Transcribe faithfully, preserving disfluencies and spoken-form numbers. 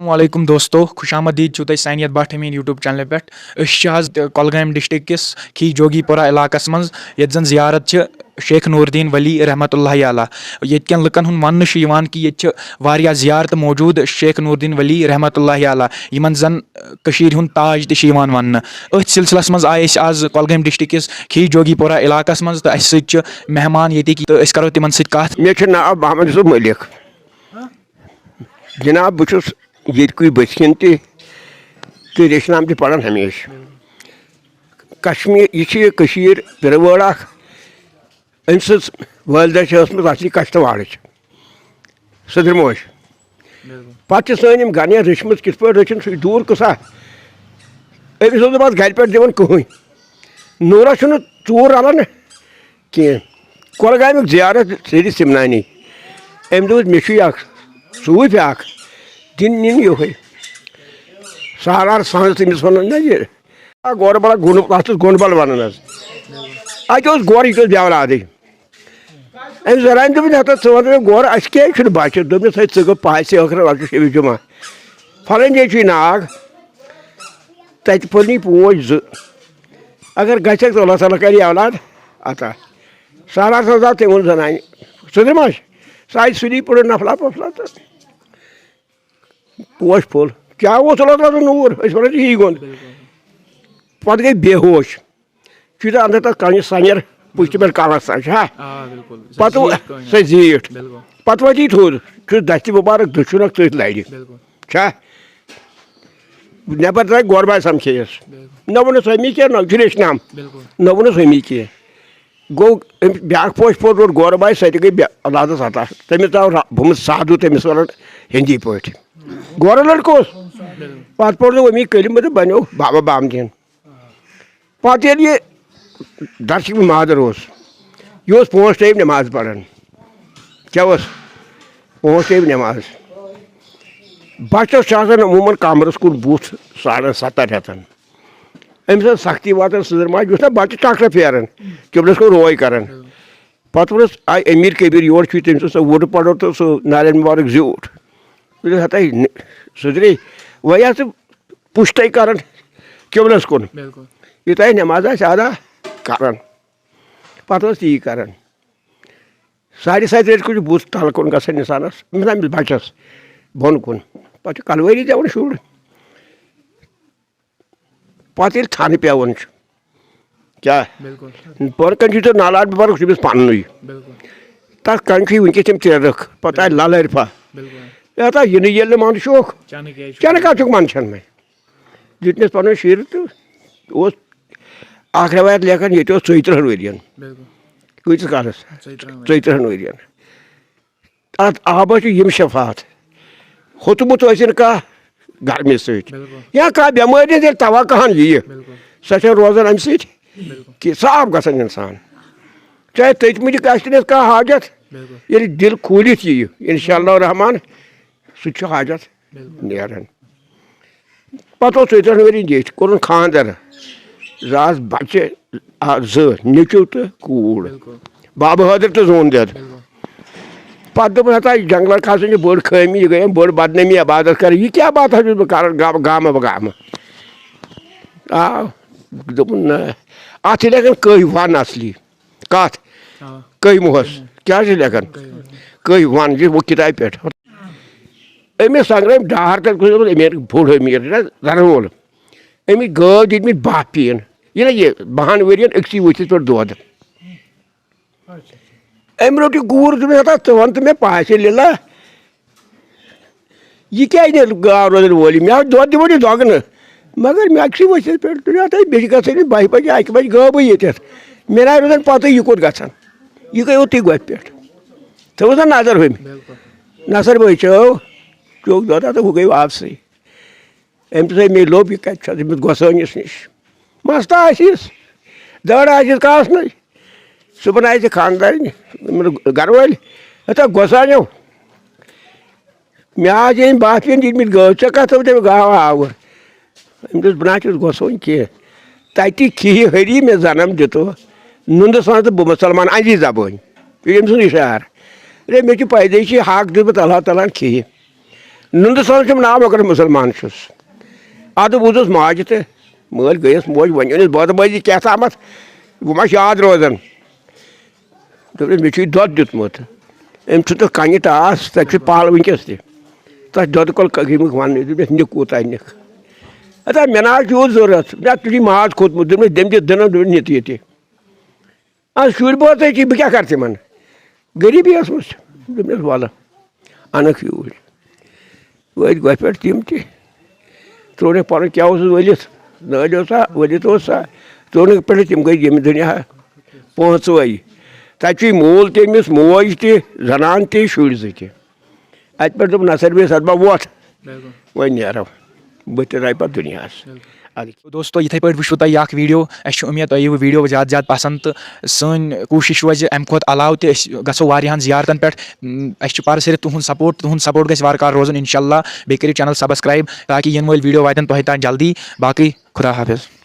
السلام علیکم دوستو، خوش آمدید چھُو تۄہہِ سانہِ یَتھ بٹ أمیٖن YouTube چینلہِ پٮ۪ٹھ۔ أسۍ چھِ آز کۄلگامہِ ڈسٹرکٹ کِس کھی جوگی پورہ علاقس منٛز، ییٚتہِ زن زیارت چھِ شیخ نور الدین ولی رحمۃ اللہ علیہ۔ ییٚتہِ کٮ۪ن لُکن ہُنٛد وننہٕ چھُ یِوان کہِ ییٚتہِ چھِ واریاہ زیارتہٕ موجود شیخ نور الدین ولی رحمۃ اللہ علیہ، یِمن زن کٔشیٖرِ ہُنٛد تاج تہِ چھِ یِوان وننہٕ۔ أتھۍ سلسلس منٛز آے أسۍ آز کۄلگامہِ ڈسٹرکٹ کِس کھی جوگی پورہ علاقس منٛز تہٕ اسہِ سۭتۍ چھِ مہمان ییٚتِکۍ تہٕ أسۍ کرو تِمن سۭتۍ کتھ۔ مےٚ چھُ ناو محمد یوسف ملک۔ جناب، بہٕ چھُس ییٚتہِ کُے بٔتھِ کِنۍ تہِ تہٕ ریٚچھنام تہِ پران ہمیشہِ۔ کشمیر، یہِ چھِ یہِ کٔشیٖر پِرٕ وٲر اکھ۔ أمۍ سٕنٛز والدہ چھِ ٲسمٕژ اصلی کشتواڑٕچ، سٔدرِ موج۔ پتہٕ چھِ سٲنۍ یِم گنہِ رٔچھمٕژ کِتھ پٲٹھۍ رٔچھِن، سُہ چھُ دوٗر قٕصہ۔ أمِس اوس نہٕ پتہٕ گرِ پٮ۪ٹھ دِوان کٕہٕنۍ۔ نوٗرا چھُنہٕ ژوٗر رلان کینٛہہ۔ کۄلگامیُک زیارت سیدِ سِمنانی۔ أمۍ دوٚپ، مےٚ چھُ یہِ اکھ صوٗفۍ اکھ، دِن نِن یِہوٚے۔ سالار سنٛز تٔمِس وَنان نہ یہِ۔ آ، گورٕ بَلا گُنٛڈ، اَتھ اوس گُنٛڈ بَل وَنان حظ۔ اَتہِ اوس گورٕ، یہِ تہِ اوس بیولادٕے۔ أمۍ زَنانہِ دوٚپُن، ہَتا ژٕ وَن مےٚ گورٕ، اَسہِ کیٛازِ چھُنہٕ بَچہٕ؟ دوٚپنَس، ہے، ژٕ گوٚو پاسہِ ٲخرَس، اَز چھُ شبِ جُمعہ۔ فَلٲنۍ جایہِ چھُے ناگ، تَتہِ پوٚر نہٕ یہِ پوش زٕ۔ اگر گژھٮ۪کھ تہٕ اللہ تعالیٰ کَرِ اولاد عطا۔ سالار سَمجھاو تٔمۍ ووٚن زَنانہِ، سُہ تہِ ما چھُ؟ سُہ آیہِ سُلی پوٚرُن نفلا پفلا تہٕ پوش پھوٚل۔ کیٛاہ اوس اللہ تعالیٰ سُنٛد نوٗر؟ أسۍ وَنان چھِ یی گوٚنٛد۔ پَتہٕ گٔے بے ہوش۔ چھُ تَتھ اَنٛدر تَتھ کَنہِ سَنٮ۪ر پُشتہِ پٮ۪ٹھ کَلَس تام چھِ، ہا؟ آ، بِلکُل۔ سۄ پَتہٕ زیٖٹھ کٔنۍ۔ سۄ زیٖٹھ۔ بِلکُل۔ پَتہٕ وٲتی تھوٚد، چھُس دَستہِ مُبارک دٔچھُن اَکھ تٔتھۍ لَرِ۔ بِلکُل۔ چھا؟ نٮ۪بر درٛاے گۄڈٕ باے سمکھے یَس۔ بِلکُل۔ نہ ووٚنُس أمی کینٛہہ، نہ چھُ ریٚچھنام۔ بِلکُل۔ نہ ووٚنُس أمی کینٛہہ۔ گوٚو أمۍ بیٛاکھ پوش پوٚر روٚٹ گورٕ باے، سۄ تہِ گٔے بے-، اللہ تعالیٰ عطا۔ تٔمِس درٛاو را-، بُمہٕ سادوٗ، تٔمِس وَنان ہِندی پٲٹھۍ۔ گورٕ لٔڑکہٕ اوس۔ بِلکُل۔ پَتہٕ پوٚر نہٕ أمی کٔلِمہٕ تہٕ بَنیو بابا بام دیٖن۔ پَتہٕ ییٚلہِ یہِ درسٕکۍ مادر اوس، یہِ اوس پانٛژھ ٹایم نٮ۪ماز پَران۔ کیٛاہ اوس؟ پانٛژھ ٹایم نٮ۪ماز۔ بَچَس چھُ آسان عموٗماً کَمرَس کُن بُتھ ساڑَن سَتَن رٮ۪تَن۔ أمِس ٲس سختی واتان سٕنٛدٕر ماجہِ، یُس نہ بَچہٕ ٹَکرٕ پھیران، قبلَس کُن روے کَران۔ پَتہٕ ووٚنُس، آے أمیٖر کبیٖر یور چھُے، تٔمۍ سُنٛد سُہ وُڈٕ پَڑو تہٕ سُہ نالٮ۪ن مُبارک زیوٗٹھ۔ دوٚپُس، ہَتَے نِ-، سُدرے، وۄنۍ آسہٕ پُشتے کران قبلس کُن۔ بِلکُل۔ یوٗتاہ نٮ۪ماز آسہِ ادا کران، پتہٕ اوس تی کران۔ ساڑِ ستہِ ریٚتۍ کُن چھُ بُتھ تلہٕ کُن گژھان انسانس، أمِس أمِس بچس بۄن کُن۔ پتہٕ چھُ کلوٲری دِوان شُر۔ پتہٕ ییٚلہِ تھنہٕ پٮ۪وان چھُ، کیٛاہ؟ بِلکُل۔ بۄن کَنہِ چھُ تۄہہِ نالہٕ آب بَرُن، سُہ چھُ أمِس پَننُے۔ بِلکُل۔ تَتھ کَنہِ چھُے وٕنکیٚس تِم ترٛےٚ رٕکھ، پَتہٕ آے بِلکُل۔ لَلہٕ ہرفا۔ بِلکُل۔ یَتھ آے یِنہٕ ییٚلہِ نہٕ مَنٛدٕ چھُکھ، چَنہٕ کیٛازِ چھُکھ چَنہٕ کَتھ چھُکھ مَنٛدٕ چھَنہٕ مےٚ؟ دیُت مےٚ پَنُن شیٖرِتھ تہٕ اوس اَکھ رٮ۪وایت لیکھان، ییٚتہِ اوس ژۄیہِ تٕرٛہَن ؤرِیَن۔ بِلکُل۔ کۭتِس کالَس؟ ژۄیہِ تٕرٛہَن ؤرِیَن۔ ژۄیہِ تٕرٛہَن ؤرِیَن۔ اَتھ آبَس چھِ یِم شفاعت۔ ہوٚتمُت ٲسِن کانٛہہ گرمی سۭتۍ۔ بِلکُل۔ یا کانٛہہ بٮ۪مٲرۍ نہٕ تیٚلہِ توقعہن یِیہِ۔ بِلکُل۔ سۄ چھےٚ روزان اَمہِ سۭتۍ بِلکُل۔ کہِ صاف گژھان اِنسان۔ چاہے تٔتۍ مُجہِ آسہِ تٔمِس کانٛہہ حاجت، بِلکُل۔ ییٚلہِ دِل کھوٗلِتھ یِیہِ، اِنشاء اللہ الرحمن، سُہ تہِ چھُ حاجت بِلکُل۔ نیران۔ پتہٕ اوس ژۄیہِ تٕرٛہَن ؤرِین ییٚتھۍ، کوٚرُن خانٛدر۔ زٕ آسہٕ بچہٕ، آ، زٕ، نیٚچُو تہٕ کوٗر۔ بِلکُل۔ بابہٕ حٲدر تہٕ زوٗن دٮ۪د۔ بِلکُل۔ پتہٕ دوٚپُن، ہتا، یہِ جنگلن کھسٕنۍ چھِ بٔڑ خٲمی، یہِ گٔیَم بٔڑ بدنٲمی عبادت کرٕنۍ۔ یہِ کیٛاہ بادشاہ چھُس بہٕ کران گامہٕ، گامہٕ بہٕ گامہٕ؟ آ، دوٚپُن، نہ، اَتھ چھِ لیکھان کٔہۍ وَن اصلی۔ کَتھ؟ آ۔ کٔہۍ مُہَس؟ کٔہۍ مُہَس؟ کیٛاہ چھِ لیکھان؟ کٔہۍ وَن۔ کٔہۍ وَن، یہِ وۄنۍ کِتابہِ پٮ۪ٹھ۔ أمِس سنگرٲوۍ ڈار تَتہِ کُس اوس أمیٖر، بوٚڑ أمیٖر، یہِ نہ زَنہٕ وول۔ أمِس گٲو دِتمٕتۍ باہ پیٖن۔ یہِ نہ یہِ بَہَن ؤرِین أکسٕے ؤتھِس پٮ۪ٹھ دۄد۔ أمۍ روٚٹ یہِ گوٗر، دوٚپُن، ہتا، ژٕ وَن تہٕ مےٚ پاسہِ لِلہ، یہِ کیٛازِ نیرِ گاو روزن وول؟ مےٚ آو دۄد دِوان یہِ دۄگنہٕ، مگر مےٚ چھِ ؤسِتھ پٮ۪ٹھ تُلِتھ، ہتا، بیٚیہِ گژھِ نہٕ بَہہِ بَجہِ، اَکہِ بَجہِ گٲوٕے ییٚتٮ۪تھ۔ مےٚ نہ روزان پَتہٕ یہِ کوٚت گژھان، یہِ گٔے اوٚتُے گۄپھِ پٮ۪ٹھ۔ تھٲوٕس نا نظر ہُمہِ۔ بِلکُل۔ نصر بٲے چھٲو، چوٚک دۄد ہتا، ہُہ گٔے واپسٕے۔ أمۍ تہِ تھٲے مےٚ لوٚب، یہِ کَتہِ چھُ اَتھ أمِس گۄسٲنِس نِش؟ مَستہٕ آسیٚس، دٔڑ آسیٚس کاسنٕے۔ صُبحن آسہِ خانٛدارِنۍ، أمِس گَرٕ وٲلۍ، ہَتا گۄسٲنیو، مےٚ آسہِ أمۍ باہ پیٖن دِتمٕتۍ گٲو، ژےٚ کَتھ تھٲوٕتھ أمۍ گاو آوُر؟ أمۍ دوٚپُس، بہٕ نہ حظ چھُس گۄسٲنۍ کینٛہہ۔ تَتہِ کھیٚیہِ ہری مےٚ جنم دِتو، نُنٛدٕ سان تہٕ بہٕ مُسلمان، اَنجی زبٲنۍ۔ یہِ چھُ أمۍ سُنٛد اِشارٕ۔ ہے، مےٚ چھُ پیدٲیشی حق دیُتمُت اللہ تعالیٰ ہَن، کھیٚیہِ۔ نُندٕ سان چھُم ناو، مگر مُسلمان چھُس۔ اَدٕ بوٗزُس ماجہِ تہٕ مٲلۍ گٔیَس موج، وۄنۍ أنِس بۄدٕ بٲجی کیٛاہ تامَتھ، وۄنۍ ما چھِ یاد روزان۔ دوٚپنَس، "مےٚ چھُے دۄد دیُتمُت، أمۍ چھُ تہٕ کَنہِ ٹاس، تَتہِ چھُ پَل وٕنکیٚس تہِ۔ تَتھ دۄدٕ کۄل گٔمٕتۍ وَننہٕ۔" دوٚپنَس، "نِکھ کوٗتاہ نِکھ؟" ہتا مےٚ نہ حظ چھُ یوٗت ضوٚرَتھ، مےٚ تُجی ماز کھوٚتمُت، دوٚپنَس، "دٔمۍ دِتھ دٕنَن؟" دوٚپنَس، "نِتھ ییٚتہِ۔" آز شُرۍ بٲژَے چھِ، بہٕ کیٛاہ کَرٕ تِمَن؟ غریٖبی ٲسمٕژ۔ دوٚپنَس، "وَلہٕ، اَنَکھ یوٗرۍ۔" وٲتۍ گۄپھِ پٮ۪ٹھ تِم تہِ۔ ترٛوونَکھ پَنُن کیٛاہ اوسُس ؤلِتھ، نٲلۍ اوسا، ؤلِتھ اوسا۔ ترٛوونَکھ پٮ۪ٹھ تِم گٔے ییٚمہِ دُنیا پانٛژوَے۔ تَتہِ چھُے مول تہِ أمِس، موج تہِ، زَنان تہِ، شُرۍ زٕ تہِ۔ اَتہِ پٮ۪ٹھ دوٚپ نصر بیٚیِس، "اَدٕ بہٕ وۄتھ، بِلکُل۔ وۄنۍ نیرو، بہٕ تہِ درٛاے پَتہٕ دُنیاہَس۔" بِلکُل۔ اَدٕ دوستو، یِتھَے پٲٹھۍ وٕچھوٕ تۄہہِ یہِ اَکھ ویٖڈیو۔ اَسہِ چھِ اُمید تۄہہِ یِیِوٕ ویٖڈیو زیادٕ زیادٕ پَسنٛد تہٕ سٲنۍ کوٗشِش روزِ اَمہِ کھۄتہٕ علاوٕ تہِ، أسۍ گژھو واریاہَن زیارتَن پٮ۪ٹھ۔ اَسہِ چھُ پَرٕ صرف تُہُنٛد سپوٹ، تُہُنٛد سپوٹ گژھِ وارٕ کارٕ روزُن اِنشاء اللہ۔ بیٚیہِ کٔرِو چینل سبسکرایب تاکہِ یِنہٕ وٲلۍ ویٖڈیو واتن تۄہہِ تام جلدی۔ باقٕے خدا حافظ۔